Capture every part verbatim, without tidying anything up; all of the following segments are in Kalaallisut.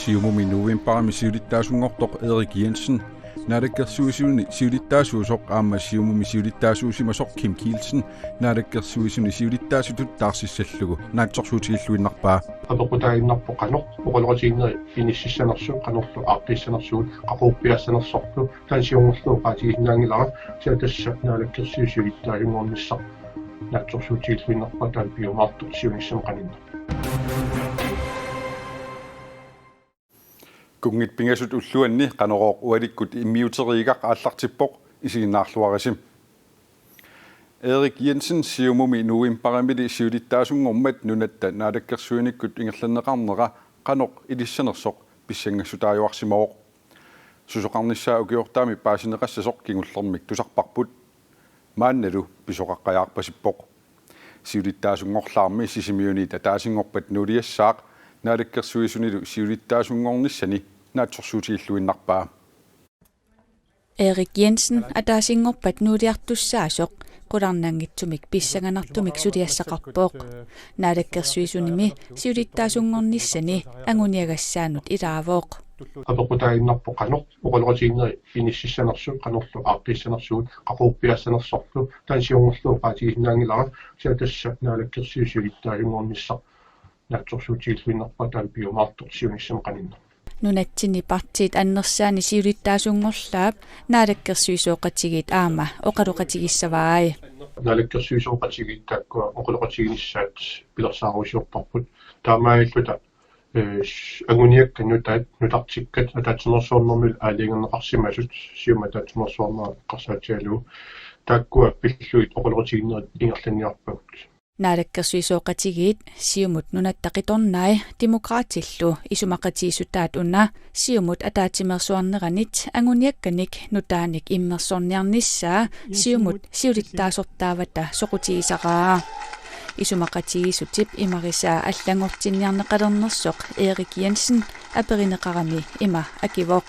Siumumi novembarimi siulittaasunngortoq Erik Jensen, Naalakkersuisuni siulittaasuusoq aamma Siumumi siulittaasuusimasoq Kim Kielsen, Naalakkersuisuni siulittaasutut taarsissallugu naatsorsuutigilluinnarpaa. Apeqqutaaginnarpoq qanoq oqaloqatigiinnerit inississanersut, qanorlu aaqqissanersugut, qaqugu piaarsanersorlu, taanna siunnerlugu oqaatigisinnaanngilara, kisianni tassa Naalakkersuisut siulittaasunngornissaq naatsorsuutigilluinnarpaa, taanna piumaartoq siunissami qaninneq. Kunngit pingasut ulluanni Qanorooq ualikkut immiuteriigaq aallartippoq, isiginnaarluarisi. Erik Jensen Siumumi novembarimili siulittaasunngormat nunatta naalakkersuinikkut ingerlanneqarnera qanoq ilissanersoq pissangassutaajuarsimavoq. Susoqarnissaa ukiortaami paasineqassasoq kingullermik tusarparput. Maannalu pisoqaqqajaarpasippoq. Siulittaasunngorlaarmi Sisimiuniit ataasinngorpat nuuliassaaq, Naalakkersuisunilu siulittaasunngornissani naatsorsuutigilluinnarpaa. Erik Jensen ataasinngorpat nuuliartussaasoq qularnanngitsumik pissanganartumik suliassaqarpoq. Naalakkersuisunimi siulittaasunngornissani anguniagassaanut ilaavoq. Apeqqutaaginnarpoq qanoq oqaloqatigiinnerit inississanersut, qanorlu aaqqissanersugut, qaqugu piaarsanersorlu, taanna siunnerlugu oqaatigisinnaanngilara, kisianni tassa Naalakkersuisut siulittaasunngornissaq naatsorsuutigilluinnarpaa, taanna piumaartoq siunissami qaninneq. Nunatsinni partiit annersaanni siulittaasunngorlaap naalakkersuisooqatigiit aamma oqaloqatigissavai. Naalakkersuisooqatigiit taakkua oqaloqatiginissaat pilersaarusiorparput. Taamaalilluta, eh, anguniakkat nutaat nutartikkat ataatsimeersuarnermilu aalajangerneqarsimasut Siumup ataatsimeersuarnera eqqarsaatigalugu, taakkua pillugit oqaloqatigiinnerit ingerlanniarpagut. Naalakkersuisooqatigiit Siumut nunatta qitornai Demokraatillu isumaqatigiissutaat una Siumut ataatsimeersuarneranit anguniakkanik nutaanik immersorniarnissaa Siumut siulittaasortaavata soqutigisaraa. Isumaqatigiissutip imarisaa allanngortinniarneqalernersoq Erik Jensen aperineqarami ima akivoq.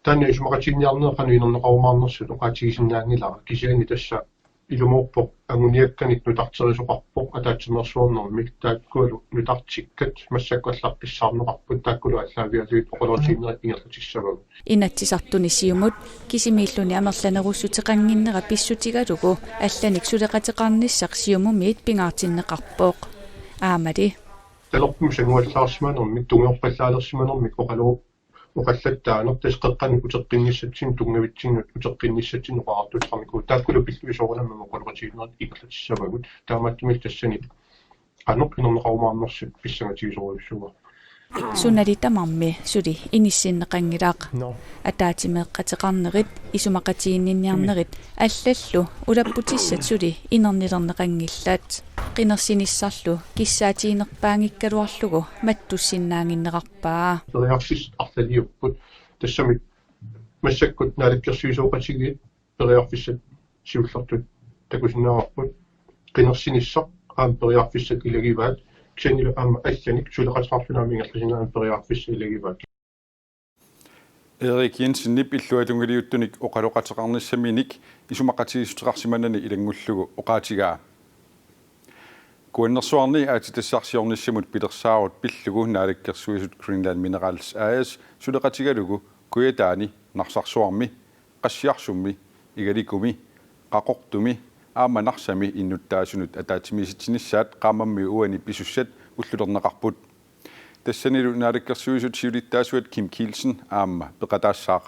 Taanna isumaqatiginninniarneq qanoq inerneqarumaarnersut oqaatigisinnaanngilara, kisianni tassa ilumoorpoq anguniakkanik nutarterisoqarpoq ataatsimeersuarnermik, taakkualu nutartikkat massakkut allaqqissaarneqarput, taakkulu aallaavigalugit oqaloqatigiinnerit ingerlatissavagut. Inatsisartuni Siumut kisimiilluni amerlanerussuteqannginnera pissutigalugu allanik suleqateqarnissaq Siumumiit pingaartinneqarpoq. Aammali. Talerpum sanguallaarsimanermik, tungujorpallaalersimanermik oqalu-, oqallattaaneq, tassa qeqqani uteqqinnissatsinnut tunngavitsinnut uteqqinnissatsinnut oqariartuuteqarnikuuvoq, taakkulu pillugit soorunami oqaloqatigiinnerit ingerlatissavagut, taamaattumillu tassani qanoq inerneqarumaarnersut pissangatigisorujussuuarput. Sunali tamarmi suli inissinneqanngilaq. Ataatsimeeqateqarnerit, isumaqatiginninniarnerit allallu ulapputissat suli inernilerneqanngillat. Qinersinissarlu kissaatiginerpaanngikkaluarlugu mattussinnaannginnerarpaa. Periarfissat arlaliupput. Tassami massakkut naalakkersuisooqatigiit periarfissat siullertut takusinnaavarput. Qinersinissaq aamma periarfissat ilagivaat. Kisiannilu aamma allanik suleqateqarluni aamma ingerlasinnaaneq periarfissat ilagivaat. Erik Jensenip illuatungiliuttunik oqaloqateqarnissaminik isumaqatigiissuteqarsimanani ilanngullugu oqaatigaa. Kuannersuarni aatsitassarsiornissamut pilersaarut pillugu Naalakkersuisut Greenland Minerals A/S suleqatigalugu Kujataani, Narsarsuarmi, Qassiarsummi, Igalikumi, Qaqortumi aamma Narsami innuttaasunut ataatsimiisitsinissaat qaammammi uani pisussat ullulerneqarput. Tassanilu Naalakkersuisut siulittaasuat Kim Kielsen aamma peqataassaaq.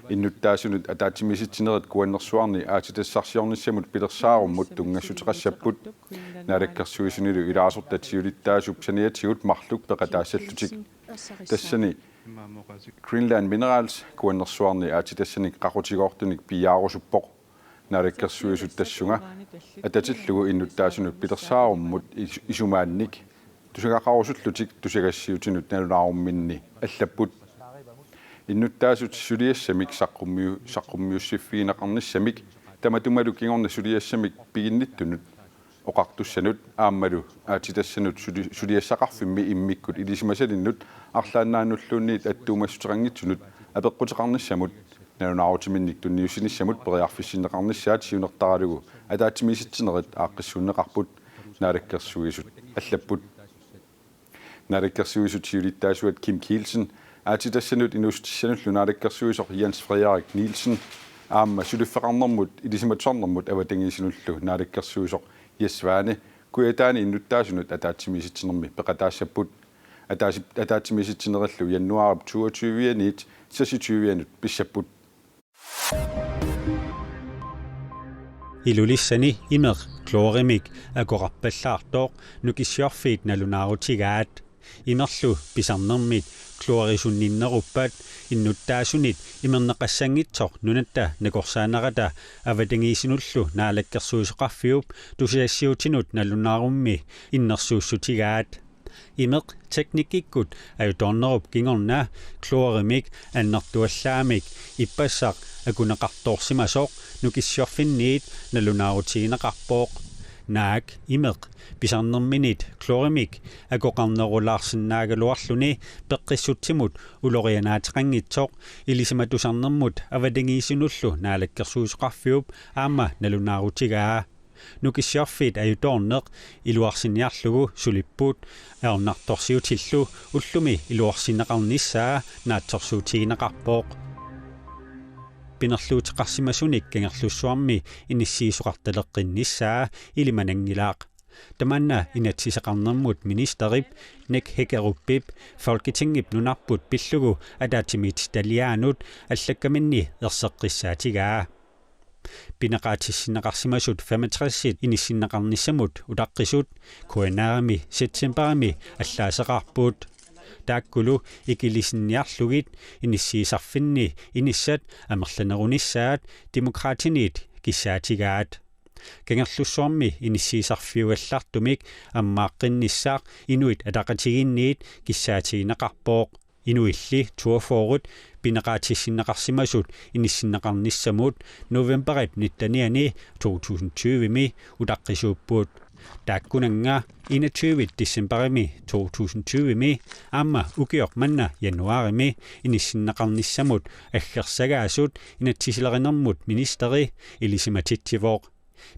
Innuttaasunut ataatsimiisitsinerit Kuannersuarni aatsitassarsiornissamut pilersaarummut tunngassuteqassapput. Naalakkersuisunilu ilaasortat siulittaasup saniatigut marluk peqataassallutik. Tassani Greenland Minerals Kuannersuarni aatsitassanik qaqutigoortunik piiaarusuppoq. Naalakkersuisut tassunga atatillugu innuttaasunut pilersaarummut is-, isumaannik tusagaqarusullutik tusagassiuutinut nalunaarumminni allapput. Innuttaasut suliassamik saqqummiu-, saqqummiussiffigineqarnissamik tamatumalu kingorna suliassamik piginnittunut oqartussanut aammalu aatsitassanut suli-, suliassaqarfimmi immikkut ilisimasalinnut arlaannaannulluunniit attuumassuteqanngitsunut apeqquteqarnissamut nalunaarutiminnik tunniussinissamut periarfissinneqarnissaat siunertaralugu ataatsimiisitsinerit aaqqissuunneqarput, Naalakkersuisut allapput. Naalakkersuisut siulittaasuat Kim Kielsen, aatsitassanut inuussutissanullu naalakkersuisoq Jens Frederik Nielsen aamma suliffeqarnermut ilisimatusarnermut avatangiisinullu naalakkersuisoq Jess Svane Kujataani innuttaasunut ataatsimiisitsinermi peqataassapput. Ataasi-, ataatsimiisitsinerillu januaarip toogtyve-anit seksogtyve-anut pissapput. Ilulissani imeq klorimik akoqarpallaartoq Nukissiorfiit nalunaarutigaat. Imerlu pisarnermit klorisunninneruppat innuttaasunit imerneqassanngitsoq nunatta nakorsaanerata avatangiisinullu naalakkersuisoqarfiup tusagassiuutinut nalunaarummi innersuussutigaat. Imeq teknikkikkut ajutoornerup kingorna klorimik annertuallaamik ippassaq akuneqartoorsimasoq Nukissiorfinniit nalunaarutigineqarpoq. Naak imeq pisarnerminit klorimik akoqarnerulaarsinnaagaluarluni peqqissutsimut ulorianaateqanngitsoq ilisimatusarnermut avatangiisinullu naalakkersuisoqarfiup aamma nalunaarutigaa. Nukissiorfiit ajutoorneq iluarsiniarlugu sulipput, ajornartorsiutillu ullumi iluarsineqarnissaa naatsorsuutigineqarpoq. Pinerluuteqarsimasunik Kangerlussuarmi inissiisoqartaleqqinnissaa ilimananngilaq. Tamanna inatsiseqarnermut ministerip Nick Hækkerupip Folketingip nunarput pillugu ataatsimiititaliaanut allakkaminni erseqqissaatigaa. Pineqaatissinneqarsimasut femogtres inissinneqarnissamut utaqqisut K N R-imi septemberimi allaaseqarput. Taakkulu ikilisinniarlugit inissiisarfinni inissat amerlanerunissaat Demokraatiniit kissaatigaat. Kangerlussuarmi inissiisarfiugallartumik ammaaqqinnissaat Inuit Ataqatigiinniit kissaatigineqarpoq. Inuilli toogfyrre pineqaatissinneqarsimasut inissinneqarnissamut novembarip nittenianni to tusind tyvemi utaqqisuupput. Taakkunannga enogtyve decembarimi to tusind tyvemi aamma ukioq manna januaarimi inissinneqarnissamut aggersagaasut inatsisilerinermut ministeri ilisimatitsivoq.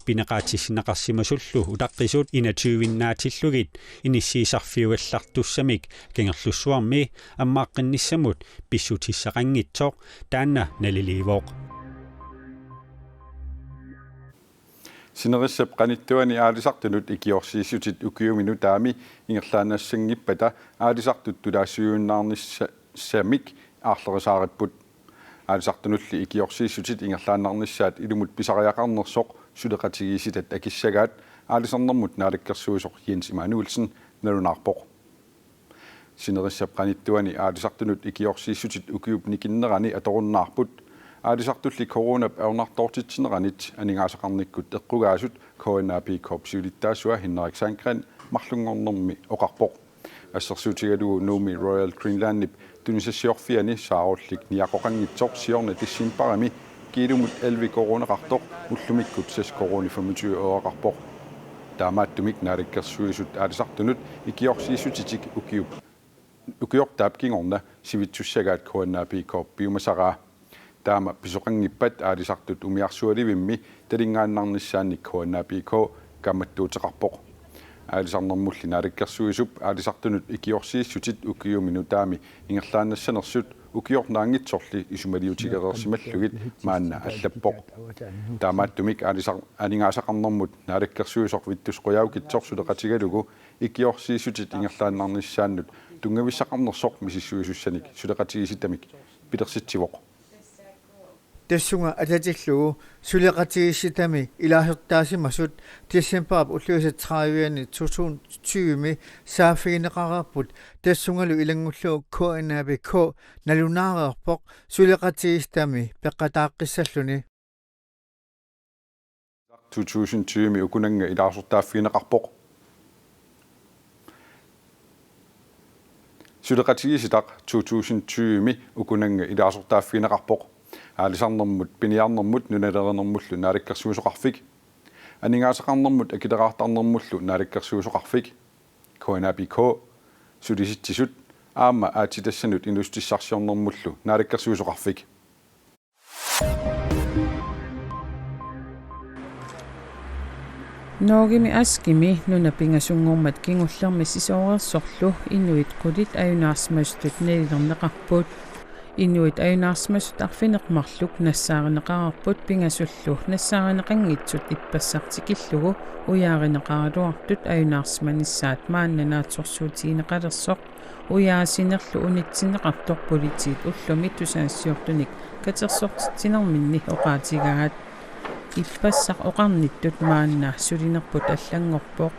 Pineqaatissinneqarsimasullu utaqqisut enogtyve-nnaatillugit inissiisarfiugallartussamik Kangerlussuarmi ammaaqqinnissamut pissutissaqanngitsoq taanna naliliivoq. Sinerissap qanittuani aalisartunut ikiorsiissutit ukiumi nutaami ingerlaannassanngippata aalisartut tulaassuiunnaarnissamik aarlerisaaripput. Aalisartunulli ikiorsiissutit ingerlaannarnissaat ilumut pisariaqarnersoq suleqatigiissitat akissagaat aalisarnermut naalakkersuisoq Jens Immanuelsen nalunaarpoq. Sinerissap qanittuani aalisartunut ikiorsiissutit ukiup nikinnerani atorunnaarput. Aalisartulli coronap ajornartoortitsineranit aningaasaqarnikkut eqqugaasut K N A P K-p siulittaasua Henrik Sandgreen marlunngornermi oqarpoq. Assersuutigalugu Nuummi Royal Greenlandip tunisassiorfiani saarullik niaqoqanngitsoq siorna decembarimi kiilumut elleve koruuneqartoq ullumikkut seks koruunit femogtyve øreqarpoq. Taamaattumik naalakkersuisut aalisartunut ikiorsiissutitik ukiup, ukiortaap kingorna sivitsussagaat K N A P K-p piumasaraa. Taama pisoqanngippat aalisartut umiarsualivimmi talinngaannarnissaannik K N A P K kaammattuuteqarpoq. Aalisarnermulli naalakkersuisup aalisartunut ikiorsiissutit ukiumi nutaami ingerlaannassanersut ukiornaanngitsorli isumaliutigereersimallugit maanna allappoq. Taamaattumik aalisar-, aningaasaqarnermut naalakkersuisoq Vittus Qujaukitsoq suleqatigalugu ikiorsiissutit ingerlaannarnissaannut tunngavissaqarnersoq misissuisussanik suleqatigiissitamik pilersitsivoq. Tassunga atatillugu suleqatigiissitami ilaasortaasimasut decembarip ulluisa tredive-anni to tusind tyve-mi saaffigineqareerput tassungalu ilanngullugu K N A P K nalunaareerpoq suleqatigiissitami peqataaqqissalluni. To tusind tyve-mi ukunannga ilaasortaaffigineqarpoq. Suleqatigiissitaq to tusind tyve-mi ukunannga ilaasortaaffigineqarpoq. Aalisarnermut, piniarnermut, nunalerinermullu naalakkersuisoqarfik. Aningaasaqarnermut akileraartarnermullu naalakkersuisoqarfik. K N A P K, sulisitsisut, aamma aatsitassanut inuussutissarsiornermullu naalakkersuisoqarfik. Norgemi Askimi nunat pingasunngormat kingullermi sisoreersorlu inuit qulit ajunaarsimasutut nalilerneqarput. Inuit ajunaarsimasut arfineq-marluk nassaarineqareerput pingasullu nassaarineqanngitsut ippassaq tikillugu ujaarineqaraluartut ajunaarsimanissaat maanna naatsorsuutigineqalersoq ujaasinerlu unitsinneqartoq politiit ullumi tusagassiortunik katersortitsinerminni oqaatigaat. Ippassaq oqarnittut maanna sulinerput allanngorpoq.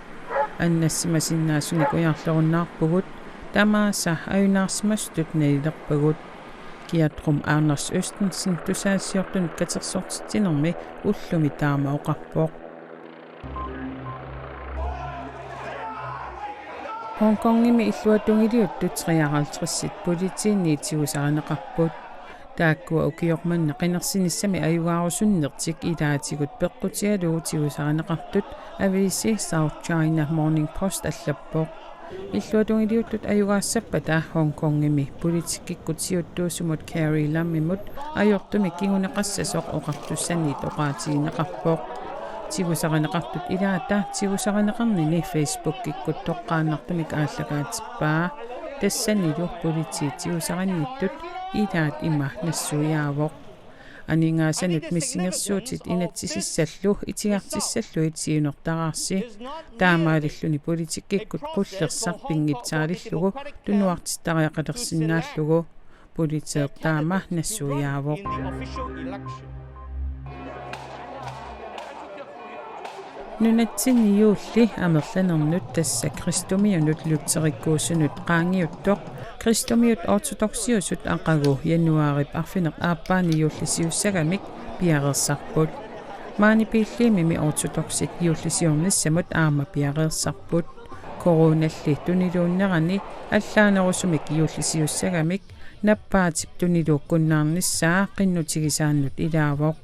Annassimasinnaasunik ujarlerunnaarpugut, tamaasa ajunaarsimasutut nalilerpagut. Kiatrum Anders Østensen tusagassiortunik katersortitsinermi ullumi taama oqarpoq. Hongkongimi illuatungiliuttut treoghalvtredsit politiinit tigusarineqarput. Taakkua ukioq manna qinersinissami ajugaarusunnertik ilaatigut peqqutigalugu tigusarineqartut aviisi South China Morning Post allappoq. Illuatungiliuttut ajugaassappata Hongkongimi politikkikkut siuttuusumut Carrie Lamimut ajortumik kinguneqassasoq oqartussaniit oqaatigineqarpoq. Tigusarineqartut ilaata tigusarineqarnini Facebookikkut toqqaannartumik aallakaatippaa. Tassanilu politiit tigusarinnittut ilaat ima nassuiaavoq. Aningaasanut missingersuutit inatsisissallu itigartissallugit siunertaraarsi. Taamaalilluni politikkikkut qullersaq pinngitsaalillugu tunuartittariaqalersinnaallugu. Politiit taama nassuiaavoq. Nunatsinni juulli amerlanernut, tassa kristumiunut lutherikkuusunut qaangiuttoq, kristumiut ortodoksiusut aqagu januaarip arfineq-aappaani juullisiussagamik piareersarput. Maani Bethlehemimi ortodoksit juullisiornissamut aamma piareersarput. Coronalli tuniluunnerani allaanerusumik juullisiussagamik nappaatip tuniluukkunnaarnissaa qinnutigisaannut ilaavoq.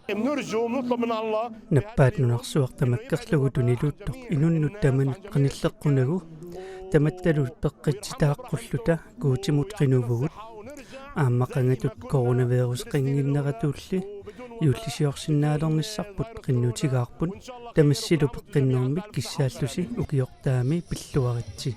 Nappaat nunarsuaq tamakkerlugu tuniluuttoq inunnut tamanut qanilleqqunagu, tamattalu peqqissutaaqqullugit Guutimut qinuvugut. Aamma qangatut coronaviruseqannginneratulli juullisiorsinnaalernissarput qinnutigaarput, tamassilu peqqinnermik kissaallusi ukiortaami pilluaritsi.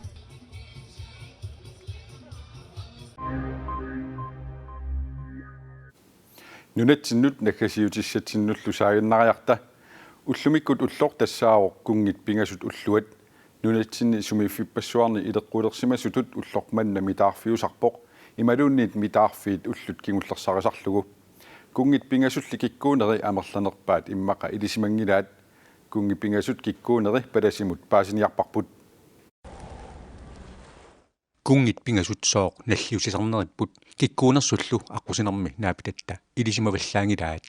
Nunatsinnut naggasiutissatsinnullu saaginnariarta. Ullumikkut ulloq tassaavoq kunngit pingasut ulluat. Nunatsinni sumiiffippassuarni ileqqulersimasutut ulloq manna mitaarfiusarpoq, imaluunniit mitaarfiit ullut kingullersarisarlugu. Kunngit pingasulli kikkuuneri amerlanerpaat immaqa ilisimanngilaat. Kunngit pingasut kikkuuneri palasimut paasiniarparput. Kunngit pingasut sooq nalliussisarneripput kikkuunersullu aqqusinermi naapitatta ilisimavallaanngilaat.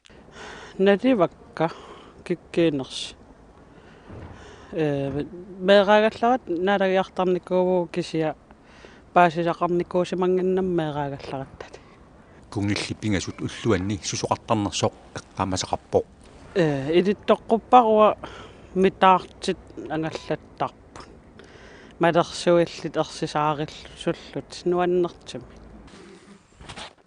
Nalivakka kikkuunersut. Ee, meeraagallaratta naalagiartarnikuuvugut kisianni paasisaqarnikuusimannginnami meeraagallarattali. Kunngilli pingasut ulluanni susoqartarnersoq eqqaamasaqarpoq. Ee, ilittoqqupparua mitaartit angallattarput. Malersuillit ersisaarillutillu nuannertumik.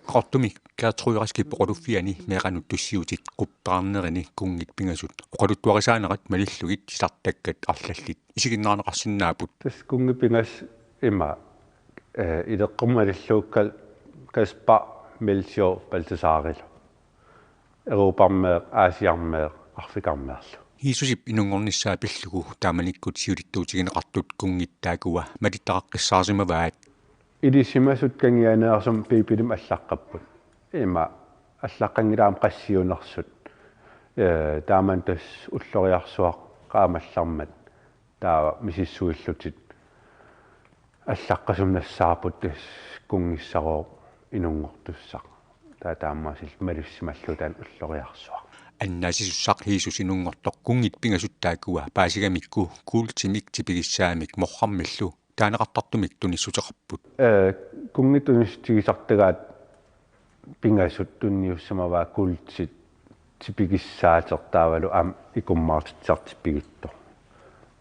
Qaqortumi Gertrud Raskip oqaluffiani meeqqanut tussiutit quppernerini kunngit pingasut oqaluttuarisaanerat malillugit sisartakkat arlallit isiginnaarneqarsinnaapput. Tassa kunngit pingasut ima, ee, ileqqut malillugu Kas-, Kaspar, Melchior, Balthasarillu. Europammeeq, Asiammeeq, Afrikammeerlu. Jiisusip inunngornissaa pillugu taamanikkut siulittuutigineqartut kunngit taakkua malittaqaqqissaarsimavaat. Ilisimasut kangianeersum Biibilimi allaqqapput. Ima allaqqanngilaq aamma qassiunersut. Ee, taamani tassa ulloriarsuaq qaamallermat taava misissuillutit allaqqasumik nassaarput, tassa kunngissarooq inunngortussaq. Taava taamaasilluta malissimalluta taanna ulloriarsuaq. Annaasisussaq Jiisusip inunngortoq kunngit pingasut taakkua paasigamikku kuultimik tipigissaamik morrammillu taaneqartartumik tunissuteqarput. Ee, kunngit tunissutigisartagaat pingasut tunniussimavaat kuultit tipigissaatertaavalu aamma ikummaartitsisartik pigittoq.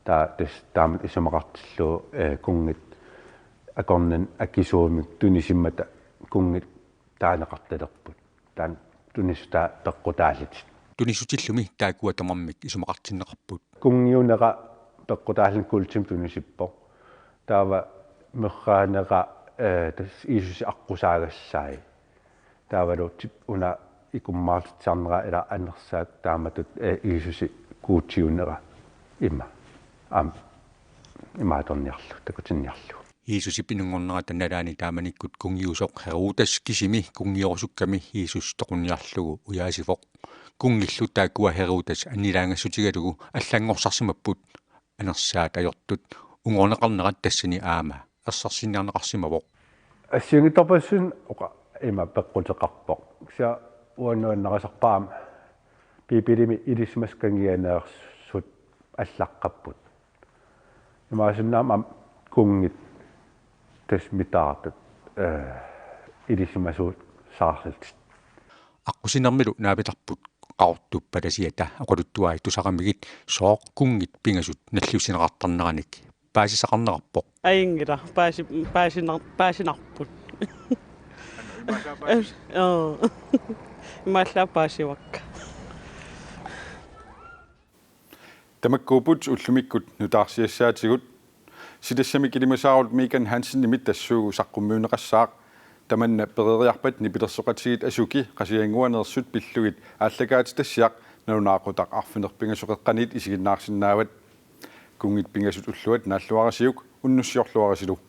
Taava tassa taamatut isumaqartillugu, ee, kunngit akornanni akisuumik tunisimmata kunngit taaneqartalerput. Taanna tunissutaa peqqutaallutik. Tunissutillumi taakkua tamarmik isumaqartinneqarput. Kunngiunera Peqqutaalluni kuultimik tunusippoq. Taava merraanera, eh, tassa Jiisusi aqqusaagassaai. Taavalu tip-, una ikummaartitsisarnera ila anersaat taamatut, eh, Jiisusi Guutiunera ima. Aamma imaatorniarlugu, takutinniarlugu. Jiisusip inunngornerata nalaani taamanikkut kunngiusoq Herodes kisimi kunngiusorusukkami Jiisus toqunniarlugu ujaasivoq. Kunngillu taakkua Herodes annilaangassutigalugu allanngorsarsimapput. Anersaat ajortut unngorneqarnerat tassani aamma ersersinniarneqarsimavoq. Assigiinngitsorpassuit oqa-, ima peqquteqarpoq. Kisianni uanga nuannarisarpara aamma Biibilimi ilisimasut kangianeersut allaqqapput. Imaassinnaavoq aamma kunngit tassa mitaartut, eh, ilisimasuusarlutik. Aqqusinermilu naapitarput Qaqortup palasiata oqaluttuai tusaramigit sooq kunngit pingasut nalliussineqartarneranik paasisaqarnerarpoq. Ajunngilaq, paasi-, paasinar-, paasinarput. Joo. Imaallaat paasivakka. Tamakkuupput ullumikkut nutaarsiassaatigut. Silassamik ilimasaarut Megan Hansenimit tassuugu saqqummiunneqassaaq. Tamanna pereeriarpat nipilersoqatigiit Asuki Qasigiannguaneersut pillugit aallakaatitassiaq nalunaaqutaq arfineq-pingasoqeqqaniit isiginnaarsinnaavat. Kunngit pingasut ulluat naalluarisiuk, unnussiorluarisilu.